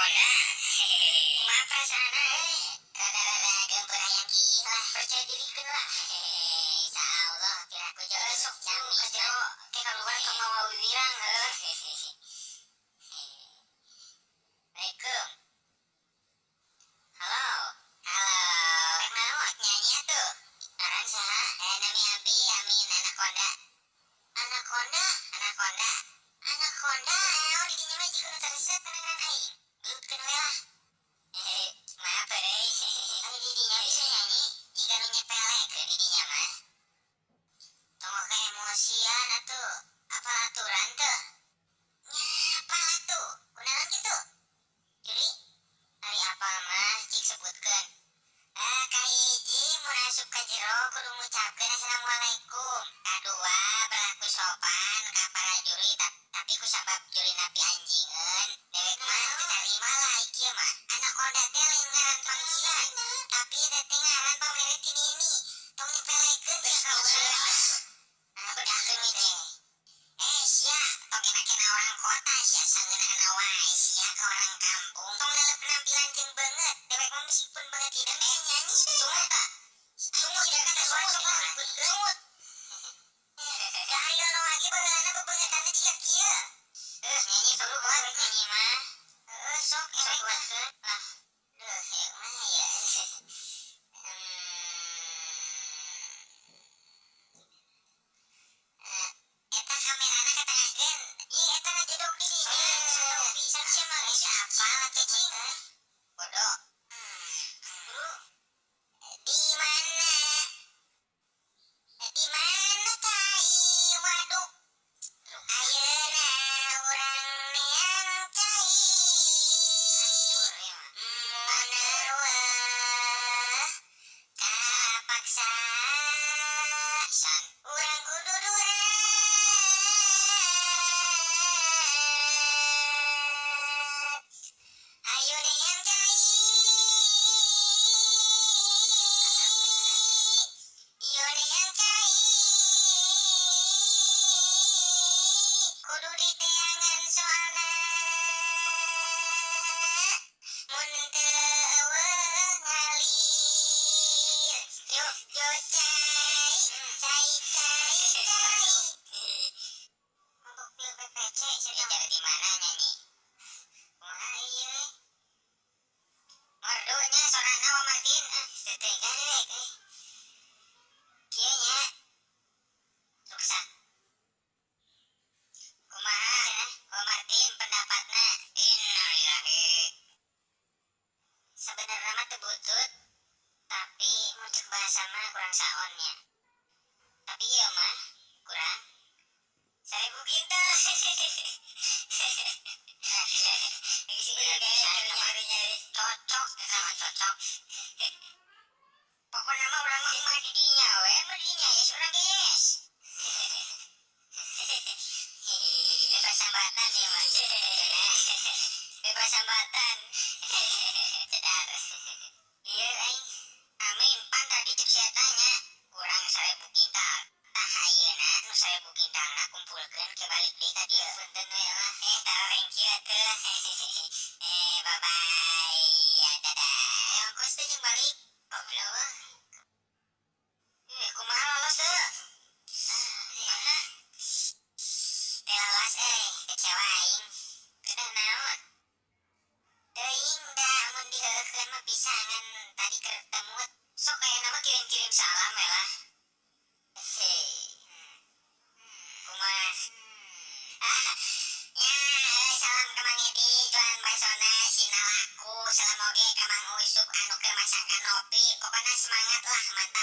Anaconda. Kumaha perasaanna euy? Rada-rada geumpeur hayang kiih lah. Percaya diri keun lah. Insyaallah piraku jodoh Sok jami ka jero ke kaluar ka mawa wiwirang heuh. Assalamualaikum. Halo. Halo. Rek naon? Nyanyi atuh. Ngaran saha? Eh, nami abi Amin Anaconda. Anaconda, Anaconda. Anaconda, naon di dinya mah jiga nu teu resep kana ngaran aing. Geutkeun we lah. Hehe, maaf euy. Ari di dinya bisa nyanyi, jiga nu nyepelekeun di dinya mah. Tong keemosian atuh. Apal aturan teu? Nya apal atuh. Kunaon kitu? Juri? Ari apal mah cik sebutkeun. Eh, kahiji mun asup ka jero kudu ngucapkeun assalamualaikum. Kadua berlaku sopan ka para juri, tapi kusabab jurina pianjingeun dewek mah teu tarima lah ieu mah. Anaconda teh lain ngaran panggilan, tapi eta teh ngaran pamere ti nini. Tong nyepelekeun sia ka urang. Ah, bedakeun we teh. Eh, sia, tong kena-kena orang kota sia, sangeunahna wae sia ka orang kampung. Tong leuleuk penampilan jeung beungeut. Dewek mah meskipun beungeut hideung bisa nyanyi deui. Sungut tah? Sungut ya kan Sungut sok lah, ributkeun. Sungut. Da ari loloagi baheulana bebeungeutanna jiga kieu. Eh, nyanyi dulu buat nyanyi mah. Heeh, sok Sok erek lah. buatkeun. Lah, duh, ya kumaha ya? Eh, eta kamerana katengahkeun. Ieu eta ngajedog di dinya. Sato pisan sia mah geus Apal atuh cing. Bodoh. Bro, di mana? Di mana cai waduk? Ayeuna urang neang cai. Mun euweuh kapaksa urang kudu durat. Ayo neang cai. Iyo neang cai. Kudu diteangan soalna. Mun teu euweuh ngalir. Yo yo cai, cai cai cai. Mabok pil PPC sia dari di mana nyanyi? Kumaha ieu euy? Merdunya sorana Wa Martin, ah teu tega dewek euy. Kieu nya. Ruksak. Kumaha Wa Martin pendapatna? Innalillahi. Sebenarnya mah teu butut, tapi mun cek bahasa mah kurang saonnya. Tapi ieu mah kurang 1000 kintal. Cocok sama cocok. Pokoknya mah urang mah kumaha di dinya we, mun di dinya yes urang ge yes. Bebas hambatan ieu mah. Bebas hambatan. Cedar. Lieur aing. Amin, pan tadi cek sia tanya kurang 1000 kintal. Tah ayeuna nu 1000 kintalna kumpulkeun ke balik deui ka dieu. Punten we lah. Eh, taroreng kieu teh. Eh, bye bye. Ya, dadah. Eh, ongkos teh jeung balik. Goblok. Eh, kumaha lolos teu? Ah, kumaha? Teu lolos euy, kecewa aing. Kedah naon? Teuing da mun diheueuhkeun mah bisa ngan tadi keur temut. Sok aya mah kirim-kirim salam we lah. Heh. Kumaha? Ah, nya euy salam ka Mang Edi jualan basona sina laku, salam oge ka Mang Usup anu keur masakan ngopi. Pokona semangat lah mantap.